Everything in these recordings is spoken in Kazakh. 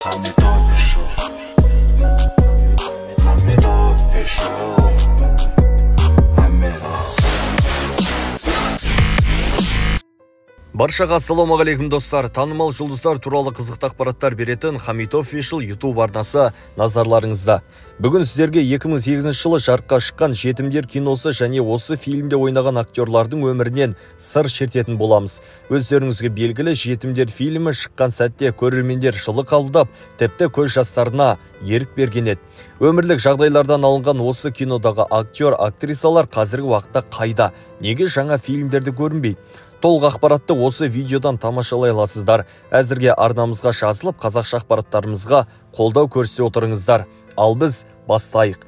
Hamit Official. Hamit Official. Hamit. Баршаға ассалаумағалейкум достар. Танымал жұлдыздар туралы қызықты ақпараттар беретін Hamit Official YouTube арнасы назарларыңызда. Бүгін сіздерге 2008 жылы жарыққа шыққан Жетімдер киносы және осы фильмде ойнаған актерлардың өмірінен сыр шертетін боламыз. Өздеріңізге белгілі, Жетімдер фильмі шыққан сәтте көрермендер жылы қабылдап, тіпті көз жастарына ерік берген еді. Өмірлік жағдайлардан алынған осы кинодағы актер, актрисалар қазіргі уақытта қайда? Неге жаңа фильмдерді көрінбейді? Толық ақпаратты осы видеодан тамашалай аласыздар. Әзірге арнамызға жазылып, қазақша ақпараттарымызға қолдау көрсете отырыңыздар. Ал біз бастайық.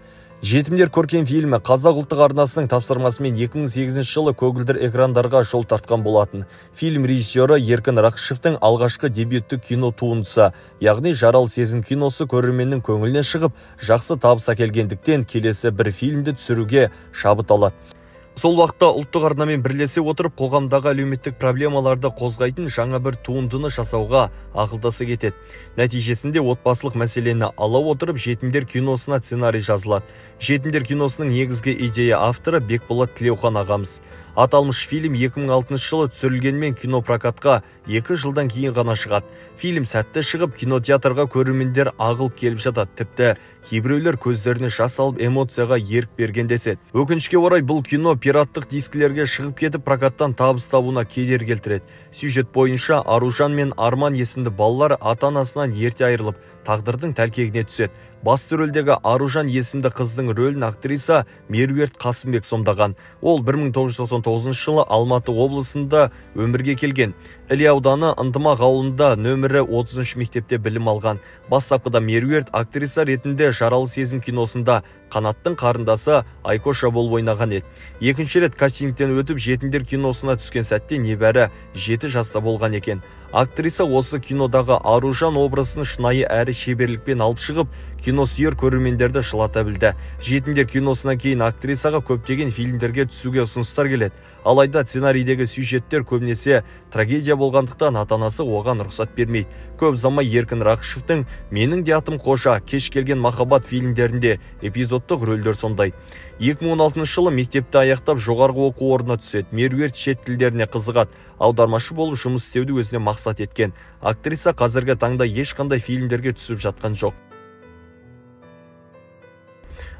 Жетімдер көркем фильмі Қазақ ұлттық арнасының тапсырмасымен 2008 жылы көгілдір экрандарға жол тартқан болатын. Фильм режиссері Еркін Рақышевтің алғашқы дебюттік кино туындысы, яғни Жаралы сезім киносы көрерменнің көңілінен шығып, жақсы табыс әкелгендіктен келесі бір фильмді түсіруге шабыт алады. Сол уақытта ұлттық арнамен бірлесе отырып, қоғамдағы әлеуметтік проблемаларды қозғайтын жаңа бір туындыны жасауға ақылдаса кетеді. Нәтижесінде отбасылық мәселені ала отырып, Жетімдер киносына сценарий жазылады. Жетімдер киносының негізгі идея авторы Бекболат Тілеухан ағамыз. Аталмыш фильм 2006 жылы түсірілгенмен кинопрокатқа 2 жылдан кейін ғана шығады. Фильм сәтті шығып, кинотеатрға көрермендер ағылып келіп жатады. Тіпті кейбіреулер көздеріне жас алып эмоцияға ерік берген деседі. Өкінішке орай, бұл кино пираттық дискілерге шығып кетіп, прокаттан табыс табуына кедергі келтіреді. Сюжет бойынша Аружан мен Арман есімді балалар ата-анасынан ерте айырылып, тағдырдың тәлкегіне түседі. Басты рөлдегі Аружан есімді қыздың рөлін актриса Меруерт Қасымбек сомдаған. Ол 1999 жылы Алматы облысында өмірге келген. Іле ауданы Ынтымақ ауылында нөмірі 33 мектепте білім алған. Бастапқыда Меруерт актриса ретінде Жаралы сезім киносында Қанаттың қарындасы Айкоша болып ойнаған еді. Екінші рет кастингтен өтіп, Жетімдер киносына түскен сәтте небәрі 7 жаста болған екен. Актриса осы кинодағы Аружан образын шынайы әрі шеберлікпен алып шығып, киносүйер көрермендерді жылата білді. Жетімдер киносынан кейін актрисаға көптеген фильмдерге түсуге ұсыныстар келеді. Алайда сценарийдегі сюжеттер көбінесе трагедия болғандықтан ата-анасы оған рұқсат бермейді. Көп ұзамай Еркін Рақышевтің «Менің де атым Қожа», «Кеш келген махаббат» фильмдерінде эпизодтық рөлдер сомдайды. 2016 жылы мектепті аяқтап, жоғарғы оқу орнына түседі. Меруерт шет тілдеріне қызығады. Аудармашы болып жұмыс істеуді өзіне мақсат еткен. Актриса қазіргі таңда ешқандай фильмдерге түсіп жатқан жоқ.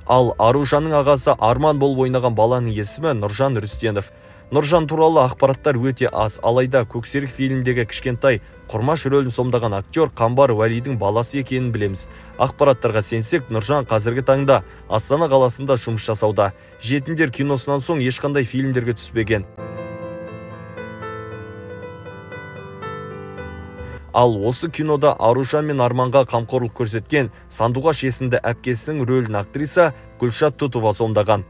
Ал Аружанның ағасы Арман болып ойнаған баланың есімі Нұржан Рүстенов. Нұржан туралы ақпараттар өте аз, алайда Көксерік фильмдегі кішкентай Құрмаш рөлін сомдаған актер Қамбар Уәлидің баласы екенін білеміз. Ақпараттарға сенсек, Нұржан қазіргі таңда Астана қаласында жұмыс жасауда. Жетімдер киносынан соң ешқандай фильмдерге түспеген. Ал осы кинода Аружан мен Арманға қамқорлық көрсеткен Сандуғаш есімді әпкесінің рөлін актриса Гүлшат Тутова сомдаған.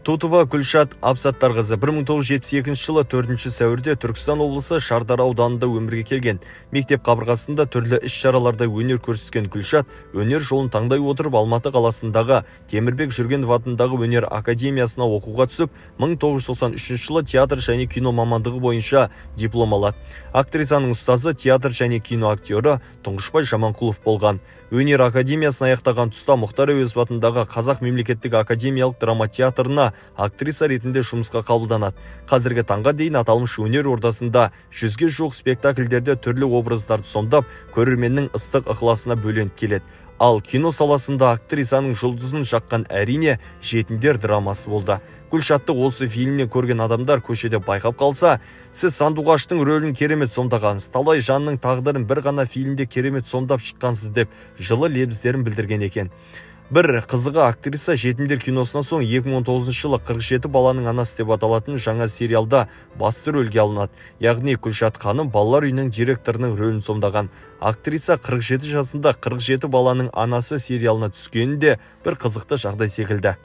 Тутова Гүлшат Абсаттарқызы 1972 жылы 4 сәуірде Түркістан облысы Шардара ауданында өмірге келген. Мектеп қабырғасында түрлі іс-шараларда өнер көрсеткен Гүлшат өнер жолын таңдай отырып, Алматы қаласындағы Темірбек Жүргенов атындағы өнер академиясына оқуға түсіп, 1993 жылы театр және кино мамандығы бойынша диплом алады. Актрисаның ұстазы театр және кино актері Тұңғышбай Жаманқұлов болған. Өнер академиясын аяқтаған тұста Мұхтар Әуезов атындағы Қазақ мемлекеттік академиялық драма театрына актриса ретінде жұмысқа қабылданады. Қазіргі таңға дейін аталмыш өнер ордасында 100-ге жуық спектакльдерде түрлі образдарды сомдап, көрерменнің ыстық ықыласына бөленіп келеді. Ал кино саласында актрисаның жұлдызын жаққан әрине Жетімдер драмасы болды. Гүлшатты осы фильмнен көрген адамдар көшеде байқап қалса, сіз Сандуғаштың рөлін керемет сомдағансыз, талай жанның тағдырын бір ғана фильмде керемет сомдап шыққансыз деп жылы лебіздерін білдірген екен. Бір қызығы, актриса Жетімдер киносынан соң 2019 жылы 47 баланың анасы деп аталатын жаңа сериалда басты рөлге алынады. Яғни Гүлшат ханым балалар үйінің директорының рөлін сомдаған. Актриса 47 жасында 47 баланың анасы сериалына түскені де бір қызықты жағдай секілді.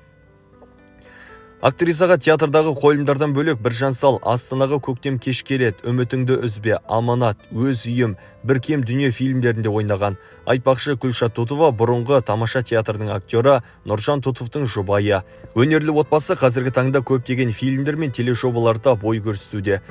Актрисаға театрдағы қойылымдардан бөлек Біржан сал, Астанаға көктем кеш келеді, Үмітіңді үзбе, Аманат, Өз үйім, Бір кем дүние фильмдерінде ойнаған. Айтпақшы, Гүлшат Тутова бұрынғы Тамаша театрының актері Нұржан Тутовтың жұбайы. Өнерлі отбасы қазіргі таңда көптеген фильмдер мен тележобаларда бой көрсетуде.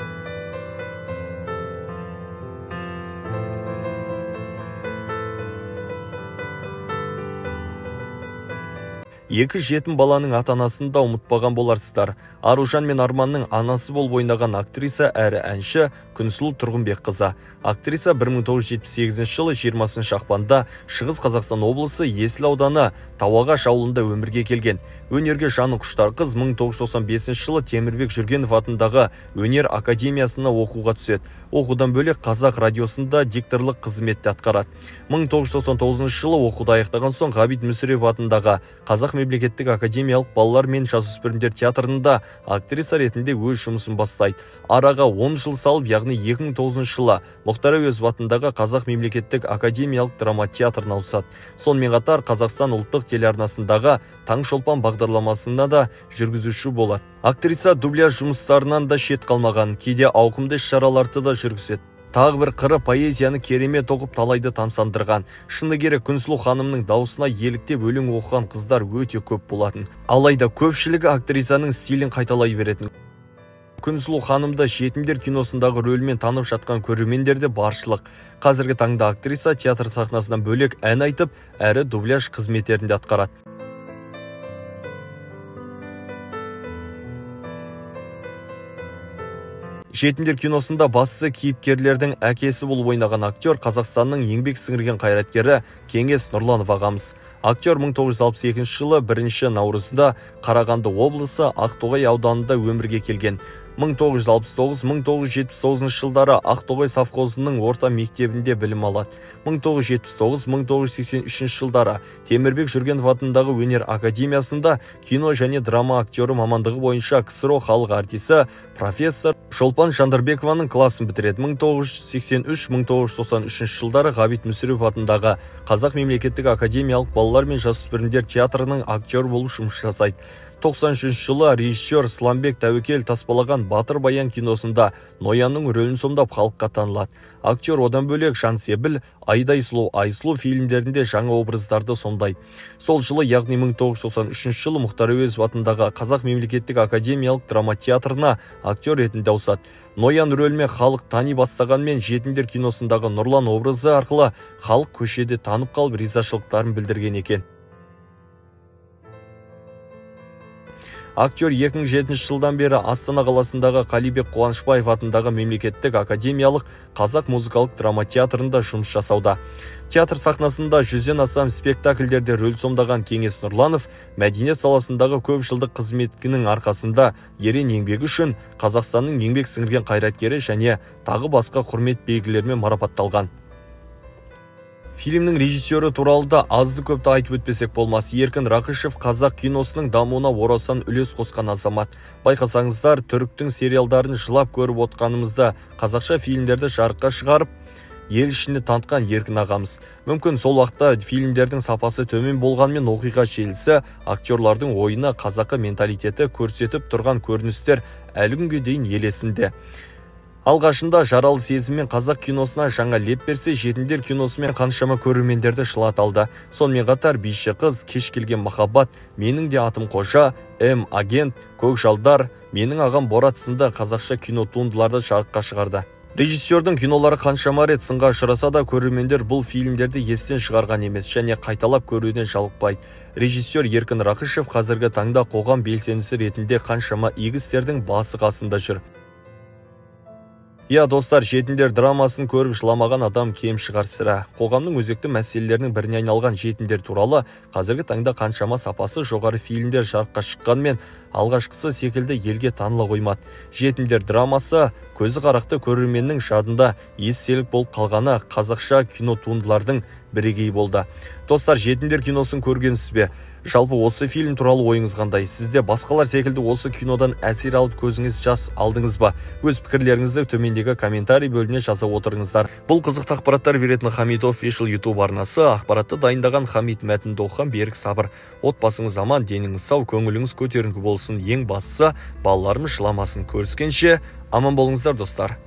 Екі жетім баланың ата-анасын да ұмытпаған боларсыздар. Аружан мен Арманның анасы болып ойнаған актриса әрі әнші Күнсұлу Тұрғынбекқызы. Актриса 1978 жылы 20 ақпанда Шығыс Қазақстан облысы Есіл ауданы Тауағаш ауылында өмірге келген. Өнерге жаны құштар қыз 1995 жылы Темірбек Жүргенов атындағы өнер академиясына оқуға түседі. Оқудан бөлек Қазақ радиосында дикторлық қызметті атқарады. 1999 жылы оқуды аяқтаған соң Ғабит Мүсірепов атындағы Қазақ мемлекеттік академиялық балалар мен жасөспірімдер театрында актриса ретінде өз жұмысын бастайды. Араға 10 жыл салып, яғни 2009 жылы Мұхтар Әуезов атындағы Қазақ мемлекеттік академиялық драма театрына ауысады. Сонымен қатар Қазақстан ұлттық телеарнасындағы Таңшолпан бағдарламасында да жүргізуші болады. Актриса дубляж жұмыстарынан да шет қалмаған, кейде ауқымды іс-шараларды да жүргізеді. Тағы бір қыры поэзияны керемет оқып талайды тамсандырған. Шыны керек, Күнсұлу ханымның даусына еліктеп өлең оқыған қыздар өте көп болатын. Алайда көпшілігі актрисаның стилін қайталай беретін. Күнсұлу ханымды Жетімдер киносындағы рөлімен танып жатқан көрермендер де баршылық. Қазіргі таңда актриса театр сахнасынан бөлек ән айтып, әрі дубляж қызметтерін де атқарады. Жетімдер киносында басты кейіпкерлердің әкесі болып ойнаған актер Қазақстанның еңбек сіңірген қайраткері Кеңес Нұрланов ағамыз. Актер 1962 жылы 1 наурызында Қарағанды облысы Ақтоғай ауданында өмірге келген. 1969-1979 жылдары Ақтоғай совхозының орта мектебінде білім алады. 1979-1983 жылдары Темірбек Жүргенов атындағы өнер академиясында кино және драма актері мамандығы бойынша КСРО халық артисі профессор Шолпан Жандарбекованың класын бітіреді. 1983-1993 жылдары Ғабит Мүсірепов атындағы Қазақ мемлекеттік академиялық балалар мен жасөспірімдер театрының актері болып жұмыс жасайды. 93 жылы режиссер Сламбек Тәуекел таспалаған Батыр Баян киносында Ноянның рөлін сомдап халыққа танылады. Актер одан бөлек Жансебіл, Айдай сұлу, Айсұлу фильмдерінде жаңа образдарды сомдайды. Сол жылы, яғни 1993 жылы Мұхтар Әуезов атындағы Қазақ мемлекеттік академиялық драма театрына актер ретінде ауысады. Ноян рөлімен халық тани бастағанмен Жетімдер киносындағы Нұрлан образы арқылы халық көшеде танып қалып ризашылықтарын білдірген екен. Актер 2007 жылдан бері Астана қаласындағы Қалибек Қуанышбаев атындағы мемлекеттік академиялық қазақ музыкалық драма театрында жұмыс жасауда. Театр сахнасында 100-ден астам спектакльдерде рөл сомдаған Кеңес Нұрланов мәдениет саласындағы көп жылдық қызметінің арқасында ерен еңбегі үшін Қазақстанның еңбек сіңірген қайраткері және тағы басқа құрмет белгілерімен марапатталған. Фильмнің режиссері туралы да азды көпті айтып өтпесек болмас. Еркін Рақышев қазақ киносының дамуына орасан үлес қосқан азамат. Байқасаңыздар, түріктің сериалдарын жылап көріп отқанымызда қазақша фильмдерді жарыққа шығарып, ел ішіне танытқан Еркін ағамыз. Мүмкін сол уақытта фильмдердің сапасы төмен болғанмен оқиға желісі, актерлардың ойыны, қазақы менталитеті көрсетіп тұрған көріністер әлі күнге дейін ел есінде. Алғашында жаралы сезіммен қазақ киносына жаңа леп берсе, Жетімдер киносымен қаншама көрермендерді жылата алды. Сонымен қатар Биші қыз, Кеш келген махаббат, Менің де атым Қожа, М агент, Көкжалдар, Менің ағам Борат сынды қазақша кино туындыларды жарыққа шығарды. Режиссердің кинолары қаншама рет сынға ұшыраса да көрермендер бұл фильмдерді естен шығарған емес және қайталап көруден жалықпайды. Режиссер Еркін Рақышев қазіргі таңда қоғам белсендісі ретінде қаншама игі істердің басы қасында жүр. Иә, достар, Жетімдер драмасын көріп жыламаған адам кем шығар сірә. Қоғамның өзекті мәселелерінің біріне айналған жетімдер туралы қазіргі таңда қаншама сапасы жоғары фильмдер жарыққа шыққанмен, алғашқысы секілді елге таныла қоймады. Жетімдер драмасы көзі қарақты көрерменнің жадында естелік болып қалғаны қазақша кино туындылардың бірегейі болды. Достар, Жетімдер киносын көргенсіз бе? Жалпы осы фильм туралы ойыңыз қандай? Сізде басқалар секілді осы кинодан әсер алып көзіңіз жас алдыңыз ба? Өз пікірлеріңізді төмендегі комментарий бөліміне жаза отырыңыздар. Бұл қызықты ақпараттар беретін Хамит Official YouTube арнасы. Ақпаратты дайындаған Хамит, мәтінді оқыған Берік Сабыр. Отбасыңыз аман, деніңіз сау, көңіліңіз көтеріңкі болсын. Ең бастысы балаларымыз жыламасын. Көріскенше аман болыңыздар, достар.